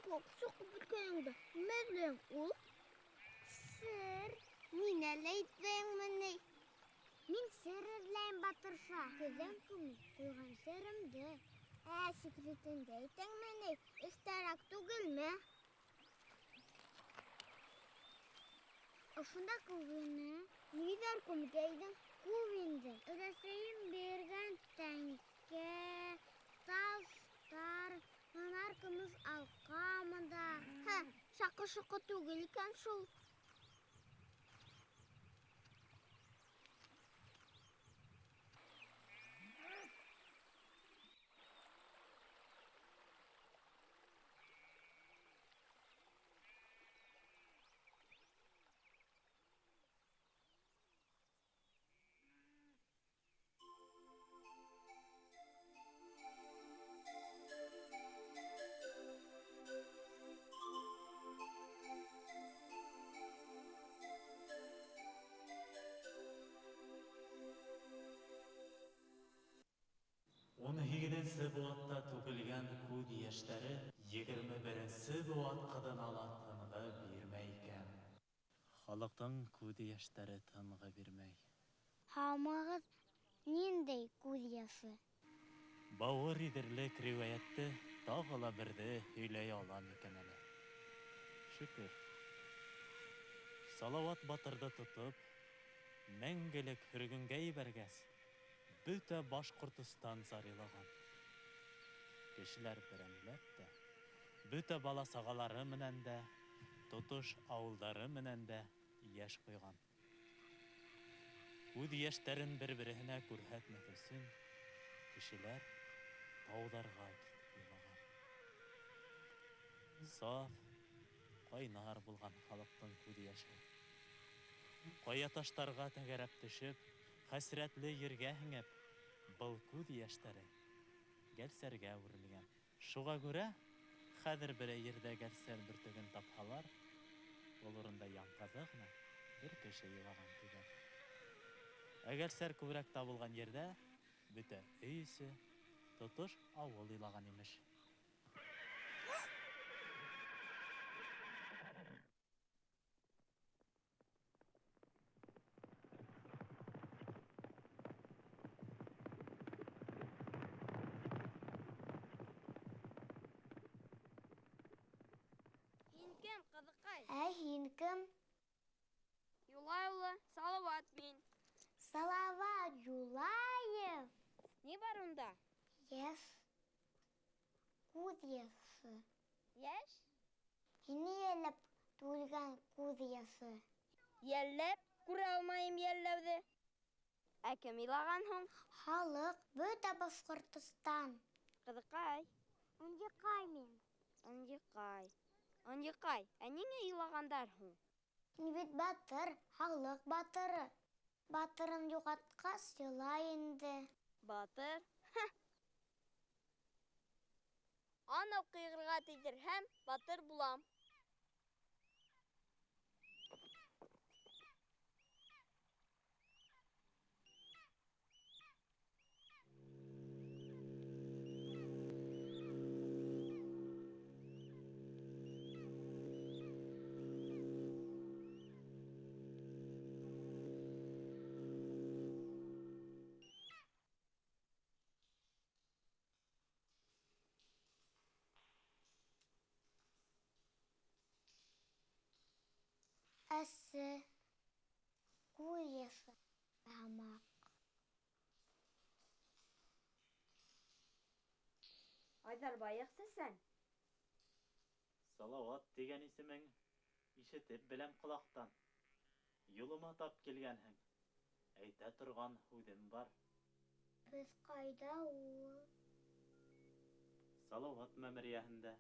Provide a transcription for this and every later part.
Оҡоҡ соҡоп бөткәнеңде нимә эҙләйһең ул? Сер. Мине лә әйтмәйеңме ни? Мин сер эҙләйем, Батырша. Көҙән күмеп ҡуйған серемде. Ә, секретеңде әйтәңме ни? Өҫтәрәк түгелме? Ошонда күп ине. Ниҙәр күмгәйнең? Күп инде. Өләсәйем биргән тәңкә, таштар, һыңар көмөш алҡа мында. Һә, шаҡы-шоҡо түгел икән шул. Унһигеҙенсе быуатта түгелгән күҙ йәштәре 21-нсе быуат ҡыҙына ла тынғы бирмәй икән. Халыҡтың күҙ йәштәре тынғы бирмәй. Һаумыһығыҙ, ниндәй күҙ йәше? Бауыр иҙерлек риүәйәтте тағы ла берҙе һөйләй алам икән әле. Шөкөр. Салауат батырҙы тотоп, мәңгелек һөргөнгә ебәргәс, бөтә Башҡортостан зар илаған. Кешеләр берәмләп тә, бөтә бала-сағалары менән дә, тотош ауылдары менән дә йәш ҡойған. Күҙ йәштәрен бер-береһенә күрһәтмәҫ өсөн кешеләр тауҙарға китеп илаған. Саф, ҡайнар булған халыҡтың күҙ йәше. Ҡая таштарға тәгәрәп төшөп, хәсрәтле ергә һеңеп, был күҙ йәштәре гәлсәргә әүерелгән. Шуға күрә хәҙер берәй ерҙә гәлсәр бөртөгөн тапһалар, ул урында яңғыҙы ғына бер кеше илаған тиҙәр. Ә гәлсәр күберәк табылған ерҙә бөтә өй эсе, тотош ауыл илаған, имеш. Һин кем, ҡыҙыҡай? Ә һин кем? Юлай улы Салауат мин. Салават Юлаев? Ни бар унда? Йәш. Күҙ йәше. Йәш? Һине йәлләп түгелгән күҙ йәше. Йәлләп? Күрә алмайым йәлләүҙе. Ә кем илаған һуң? Халыҡ, бөтә Башҡортостан. Ҡыҙыҡай. Ынйыҡай мин. Ынйыҡай. Ынйыҡай, ә ниңә илағандар һуң? Һин бит батыр, халыҡ батыры. Батырын юғалтҡас, илай инде. Батыр? Һа! Анау ҡыйғырға тейҙерһәм, батыр булам. Әсе күҙ йәше һымаҡ. Айҙар байыҡ сәсән. Салауат тигән исемең ишетеп беләм ҡолаҡтан. Юлыма тап килгәнһең, әйтә торған һүҙем бар. Беҙ ҡайҙа ул? Салауат мәмерйәһендә.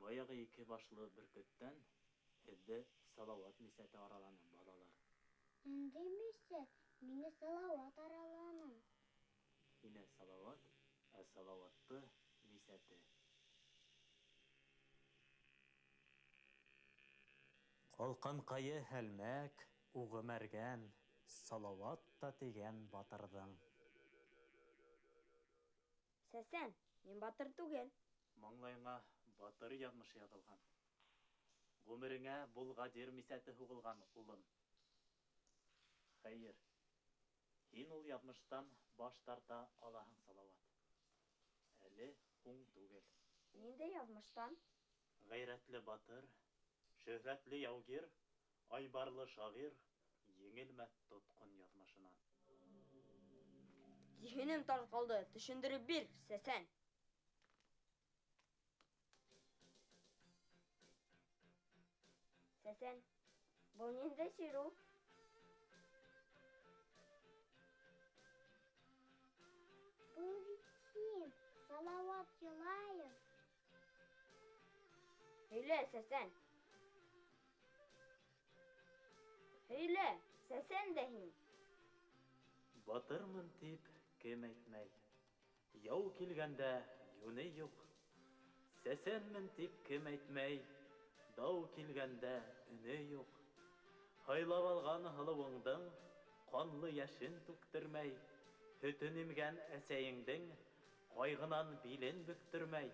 Баяғы ике башлы бөркөттән һеҙҙе Салауат мисәте араланы, балалар. Ниндәй мисәт? Мине Салауат араланы. Һине Салауат, ә Салауатты мисәте. Ҡалҡанҡайы һәлмәк, уғы мәргән, Салауат та тигән батырҙың. Сәсән, мин батыр түгел. Маңлайыңа Батыр яҙмышы яҙылған. Ғүмереңә булғадир мисәте һуғылған, улым. Хәйер, һин ул яҙмыштан баш тарта алаһың, Салауат. Әле һуң түгел. Ниндәй яҙмыштан? Ғәйрәтле батыр, шөһрәтле яугир, айбарлы шағир еңелмәҫ тотҡон яҙмышынан. Зиһенем тарҡалды, төшөндөрөп бир, сәсән! Сәсән, был ниндәй сиреү? Был бит һин, Салауат Юлаев. Һөйлә, сәсән! Һөйлә, сәсән дә һин! Батырмын тип кем әйтмәй, яу килгәндә йүне юҡ. Сәсәнмен тип кем әйтмәй, дау килгәндә өнө юҡ. Һайлап алған һылыуыңдың ҡанлы йәшен түктермәй, һөтөн имгән әсәйеңдең ҡайғынан билен бөктөрмәй,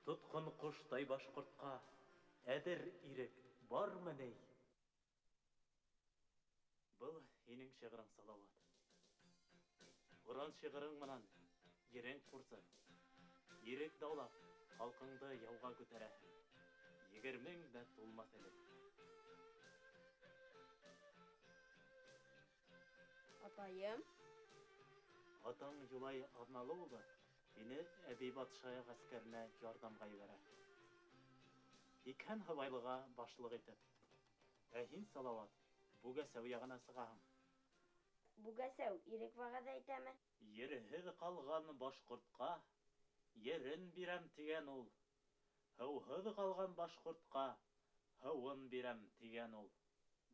тотҡон ҡоштай башҡортҡа әҙер ирек бармы ни? Был һинең шиғырың, Салауат. Уран шиғырың менән ерең ҡурсып, ирек даулап, халҡыңды яуға күтәрәһең. Егермең дә тулмаҫ әле. Атайым? Атаң Юлай Аҙналы улы һине Әбей батша ғәскәренә ярҙамға ебәрә. 80 һыбайлыға башлыҡ итеп. Ә һин, Салауат, Бүгәсәү яғына сығаһың. Бүгәсәү ирек вәғәҙә итәме? Ерһеҙ ҡалған башҡортҡа ерен бирәм тигән ул. Һыуһыҙ ҡалған башҡортҡа һыуын бирәм тигән ул.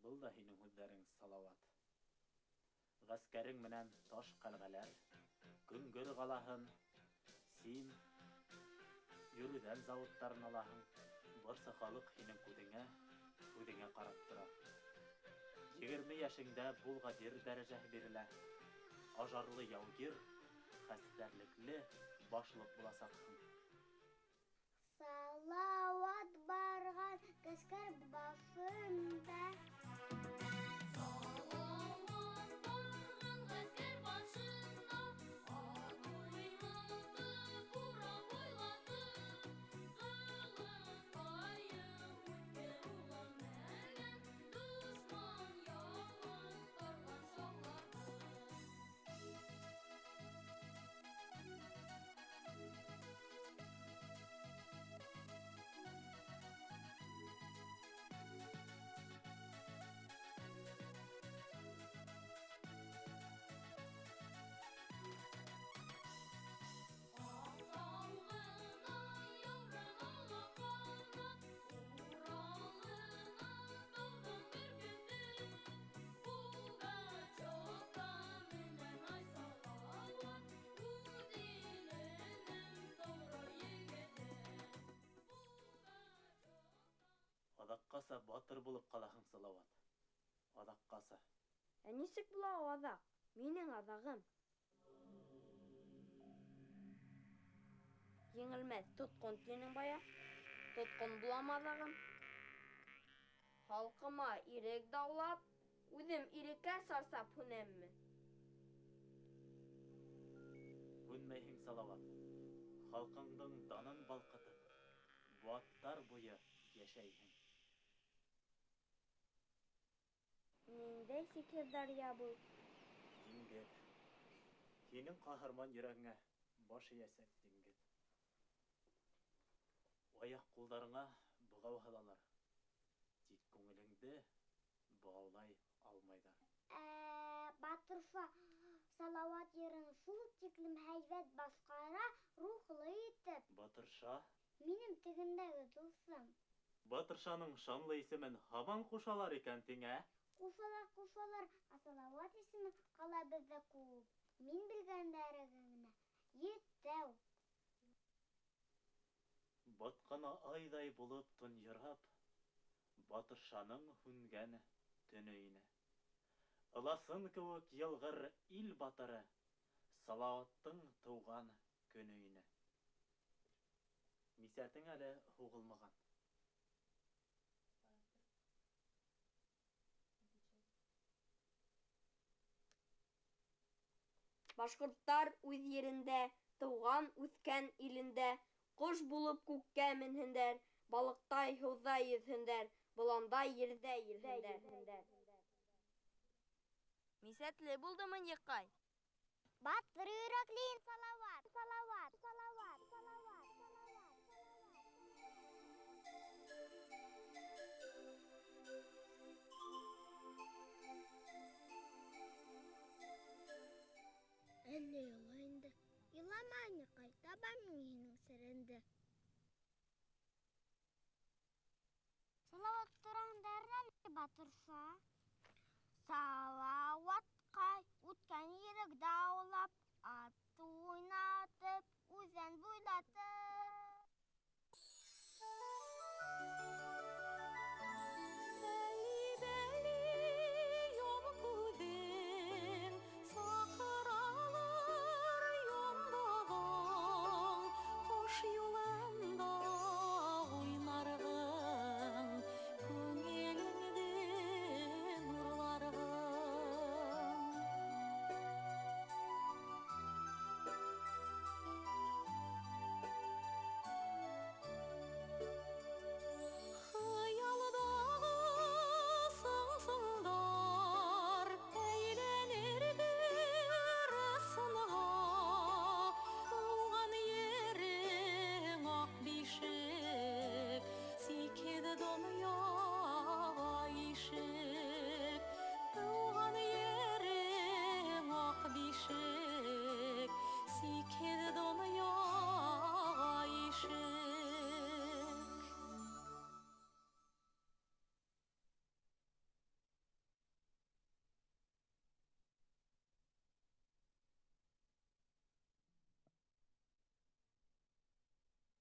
Был да һинең һүҙҙәрең, Салауат. Ғәскәрең менән таш ҡәлғәләр, Көнгөр ҡалаһын, Сим, Йөрүҙән заводтарын алаһың. Барса халыҡ һинең күҙеңә, һүҙеңә ҡарап тора. 20 йәшеңдә булғадир дәрәжәһе бирелә. Ажарлы яугир, хәстәрлекле башлыҡ буласаҡһың. Салауат барған ғәскәр башында. Салауат барған ғәскәр башында, ат уйнатып, урам буйлатып, ҡылысҡайы үткер уға мәргән, дошман яуын барған шаулатып. Аҫау ғына яурыныңа ҡанат, Уралына тауҙың бөркөтө, Пугачевка менән ай Салауат, үҙ иленең тоғро егете. Аҙаҡҡаса батыр булып ҡалаһың, Салауат. Аҙаҡҡаса. Ә нисек була ул аҙаҡ? Минең аҙағым. Еңелмәҫ тотҡон тинең бая. Тотҡон булам аҙағым. Халҡыма ирек даулап, үҙем иреккә сарсап һүнәмме? Һүнмәйһең, Салауат. Халҡыңдың данын балҡытып, быуаттар буйы йәшәйһең. Ниндәй сикһеҙ даръя был? Диңгеҙ. Һинең ҡаһарман йөрәгеңә баш эйәсәк диңгеҙ. Аяҡ-ҡулдарыңа бығау һалалар, тик күңелеңде бығаулай алмайҙар. Батырша Салауат йырын шул тиклем һәйбәт башҡара, рухлы итеп. Батырша? Минең тегендәге дуҫым. Батыршаның шанлы исемен һаман ҡушалар икән тиң, ә? Ҡушалар, ҡушалар, ә Салауат исеме ҡала беҙҙә күп. Мин белгәндәре генә етәү. Батҡан айҙай булып тонйорап, Батыршаның һүнгән төнө ине. Ыласын кеүек йылғыр ил батыры Салауаттың тыуған көнө ине. Мисәтең әле һуғылмаған. Башҡорттар үҙ ерендә, тыуған-үҫкән илендә ҡош булып күккә менһендәр, балыҡтай һыуҙа йөҙһөндәр, боландай ерҙә елһендәр. Мисәтле булды Мынйыҡай. Батыр йөрәкле Салауат, Салауат, Салауат, Салауат. Әллә илай инде? Илама, инәкәй, табам мин һинең сереңде. Салауат тураһында әллә Батырша? Салауатҡай, үткән ерек даулап, ат уйнатып, үҙән буйлатып. Бәли-бәли йом күҙең, саҡыралыр йомдоғоң, ҡош юлында уйнарғың, күңелеңде нурларғың. Хыялдағы сың-сыңдар әйләнер бер ысынға, тыуған ерең аҡ бишек, сикһеҙ донъя.